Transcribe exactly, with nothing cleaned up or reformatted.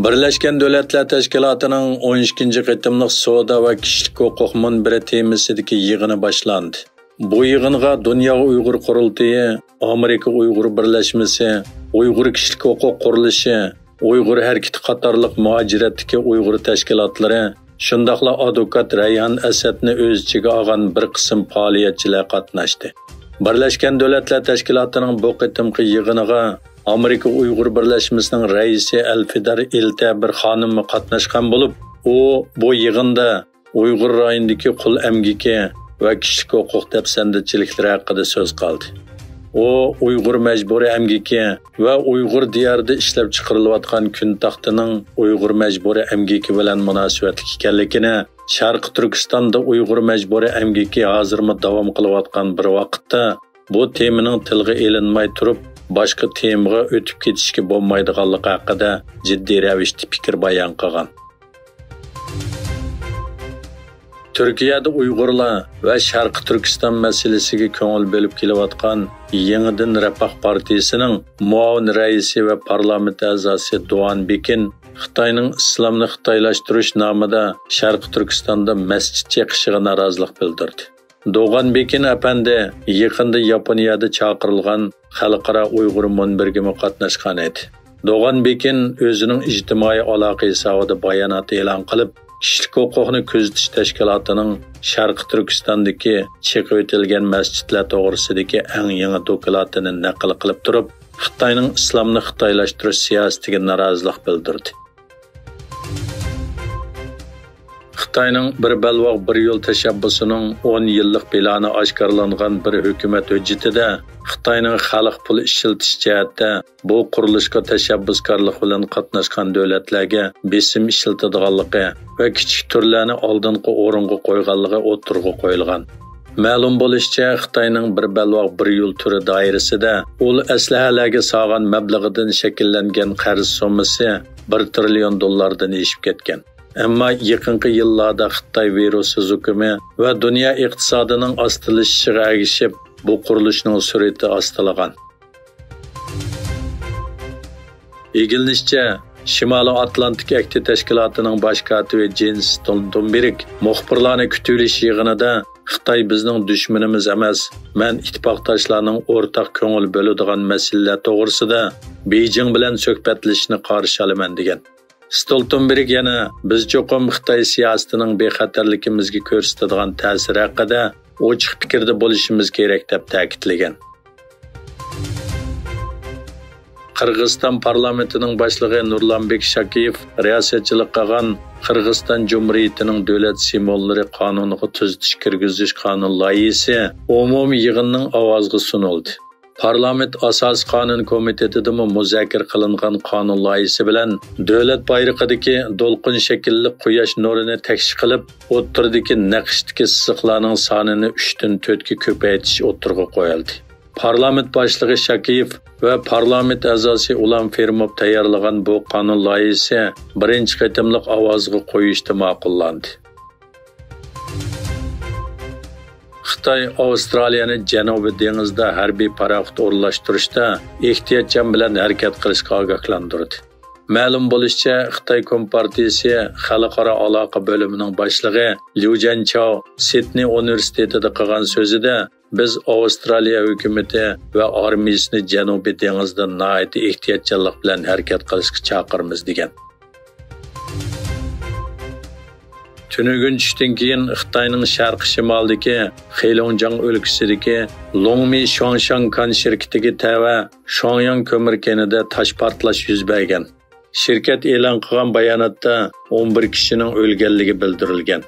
بىرلەشكەن دۆلەتلەر تەشكىلاتىنىڭ ئون ئىككىنچى قېتىملىق سودا ۋە كىشىلىك ھوقۇق مۇنبىرى تېمىسىدىكى يىغىنى باشلاندى. بۇ يىغىنغا دۇنيا ئۇيغۇر قۇرۇلتىيى، ئامېرىكا ئۇيغۇر بىرلەشمىسى، ئۇيغۇر كىشىلىك ھوقۇق قۇرۇلۇشى، ئۇيغۇر ھەرىكىتى قاتارلىق مۇھاجىرەتتىكى ئۇيغۇر تەشكىلاتلىرى، شۇنداقلا ئادۋوكات رەيھان ئەسەدنى ئۆز ئىچىگە ئالغان بىر قىسىم پائالىيەتچىلەر قاتناشتى. بىرلەشكەن دۆلەتلەر تەشكىلاتىنىڭ بۇ قېتىمقى يىغىنىغا ئامېرىكا ئۇيغۇر بىرلەشمىسىنىڭ رەئىسى ئەلفىدار ئىلتە بىر خانىممۇ قاتناشقان بولۇپ، ئۇ بۇ يىغىندا ئۇيغۇر رايونىدىكى قۇل ئەمگىكى ۋە كىشىلىك ھوقۇق دەپسەندىچىلىكلىرى ھەققىدە سۆز قىلدى. ئۇ ئۇيغۇر مەجبۇرىي ئەمگىكى ۋە ئۇيغۇر دىيارىدا ئىشلەپچىقىرىلىۋاتقان كۈنتاختىنىڭ ئۇيغۇر مەجبۇرىي ئەمگىكى بىلەن مۇناسىۋەتلىك ئىكەنلىكىنى، شەرقىي تۈركىستاندا ئۇيغۇر مەجبۇرىي ئەمگىكى ھازىرمۇ داۋام قىلىۋاتقان بىر ۋاقىتتا، بۇ تېمىنىڭ تىلغا ئېلىنماي تۇرۇپ، باشقا تېمىغا ئۆتۈپ كېتىشكە بولمايدىغانلىقى ھەققىدە جىددىي رەۋىشتە پىكىر بايان قىلغان. تۈركىيەدە ئۇيغۇرلار ۋە شەرقىي تۈركىستان مەسىلىسىگە كۆڭۈل بۆلۈپ كېلىۋاتقان يېڭىدىن رەپاھ پارتىيىسىنىڭ مۇئاۋىن رەئىسى ۋە پارلامېنت ئەزاسى دوغان بېكىن خىتاينىڭ ئىسلامنى خىتايلاشتۇرۇش نامىدا شەرقىي تۈركىستاندا مەسچىت چېقىشىغا نارازىلىق بىلدۈردى. دوغان بېكىن ئەپەندى يېقىندا ياپونىيەدە چاقىرىلغان خەلقئارا ئۇيغۇر مۇنبىرىگىمۇ قاتناشقان ئىدى. دوغان بېكىن ئۆزىنىڭ ئىجتىمائىي ئالاقە ھېسابىدا بايانات ئېلان قىلىپ، كىشىلىك ھوقۇقنى كۆزىتىش تەشكىلاتىنىڭ شەرقىي تۈركىستاندىكى چېقىۋېتىلگەن مەسچىتلەر توغرىسىدىكى ئەڭ يېڭى دوكلاتىنى نەقىل قىلىپ تۇرۇپ، خىتاينىڭ ئىسلامنى خىتايلاشتۇرۇش سىياسىتىگە نارازىلىق بىلدۈردى. خىتاينىڭ بىر بەلباغ بىر يول تەشەببۇسىنىڭ ئون يىللىق پىلانى ئاشكارىلانغان بىر ھۆكۈمەت ھۆججىتىدە خىتاينىڭ خەلق پۇلى ئىشلىتىش جەھەتتە بۇ قۇرۇلۇشقا تەشەببۇسكارلىق بىلەن قاتناشقان دۆلەتلەرگە بېسىم ئىشلىتىدىغانلىقى ۋە كىچىك تۈرلەرنى ئالدىنقى ئورۇنغا قويغانلىقى ئوتتۇرىغا قويۇلغان. مەلۇم بولۇشىچە، خىتاينىڭ بىر بەلباغ بىر يول تۈرى دائىرىسىدە ئۇل ئەسلىھەلەرگە سالغان مەبلىغىدىن شەكىللەنگەن قەرز سوممىسى بىر تىرىليون دوللاردىن ئېشىپ كەتكەن. ئەمما يېقىنقى يىللاردا خىتاي ۋىرۇسسىز ھۆكۈمى ۋە دۇنيا ئىقتىسادىنىڭ ئاستىلىشىشىغا ئەگىشىپ، بۇ قۇرۇلۇشنىڭ سۈرئىتى ئاستىلىغان. ئىگىلىنىشىچە، شىمالىي ئاتلانتىك ئەھدى تەشكىلاتىنىڭ باش كاتىپى جېنس ستولتېنبېرگ مۇخبىرلارنى كۈتۈۋېلىش يىغىنىدا، «خىتاي بىزنىڭ دۈشمىنىمىز ئەمەس، مەن ئىتتىپاقداشلارنىڭ ئورتاق كۆڭۈل بۆلىدىغان مەسىلىلەر توغرىسىدا بېيجىڭ بىلەن سۆھبەتلىشىشنى قارشى ئالىمەن» دېگەن. ستولتېنبېرگ يەنە، «بىز چوقۇم خىتاي سىياسىتىنىڭ بىخەتەرلىكىمىزگە كۆرسىتىدىغان تەسىرى ھەققىدە ئوچۇق پىكىردە بولۇشىمىز كېرەك» دەپ تەكىتلىگەن. قىرغىزىستان پارلامېنتىنىڭ باشلىقى نۇرلانبېك شاكىيېف رىياسەتچىلىك قىلغان قىرغىزىستان جۇمھۇرىيىتىنىڭ دۆلەت سىمۋوللىرى قانۇنىغا تۈزىتىش كىرگۈزۈش قانۇن لايىھىسى ئومۇمىي يىغىننىڭ ئاۋازىغا سۇنۇلدى. پارلامېنت ئاساسىي قانۇن كومىتېتىدىمۇ مۇزاكىرە قىلىنغان قانۇن لايىھىسى بىلەن دۆلەت بايرىقىدىكى دولقۇن شەكىللىك قۇياش نۇرىنى تەكشى قىلىپ، ئوتتۇرىدىكى نەقىشتىكى سىزىقلارنىڭ سانىنى ئۈچتىن تۆتكە كۆپەيتىش ئوتتۇرىغا قويۇلدى. پارلامېنت باشلىقى شاكىيېف ۋە پارلامېنت ئەزاسى ئۇلان فېرموپ تەييارلىغان بۇ قانۇن لايىھىسى بىرىنچى قېتىملىق ئاۋازغا قويۇشتا ماقۇللاندى. خىتاي ئاۋسترالىيەنى جەنۇبىي دېڭىزدا ھەربىي پاراخوت ئورۇنلاشتۇرۇشتا ئېھتىياتچان بىلەن ھەرىكەت قىلىشقا ئاگاھلاندۇردى. مەلۇم بولۇشىچە، خىتاي كومپارتىيىسى خەلقئارا ئالاقە بۆلۈمىنىڭ باشلىقى ليۇ جەنچاۋ سىدنېي ئۇنىۋېرسىتېتىدا قىلغان سۆزىدە، «بىز ئاۋسترالىيە ھۆكۈمىتى ۋە ئارمىيىسىنى جەنۇبىي دېڭىزدا ناھايىتى ئېھتىياتچانلىق بىلەن ھەرىكەت قىلىشقا چاقىرىمىز» دېگەن. تۈنۈگۈن چۈشتىن كېيىن خىتاينىڭ شەرقىي شىمالىدىكى خېلۇڭجاڭ ئۆلكىسىدىكى لۇڭمى شۇاڭشاڭ كان شىركىتىگە تەۋە شۇاڭياڭ كۆمۈر كېنىدە تاش پارتلاش يۈز بەرگەن. شىركەت ئېلان قىلغان باياناتتا ئون بىر كىشىنىڭ ئۆلگەنلىكى بىلدۈرۈلگەن.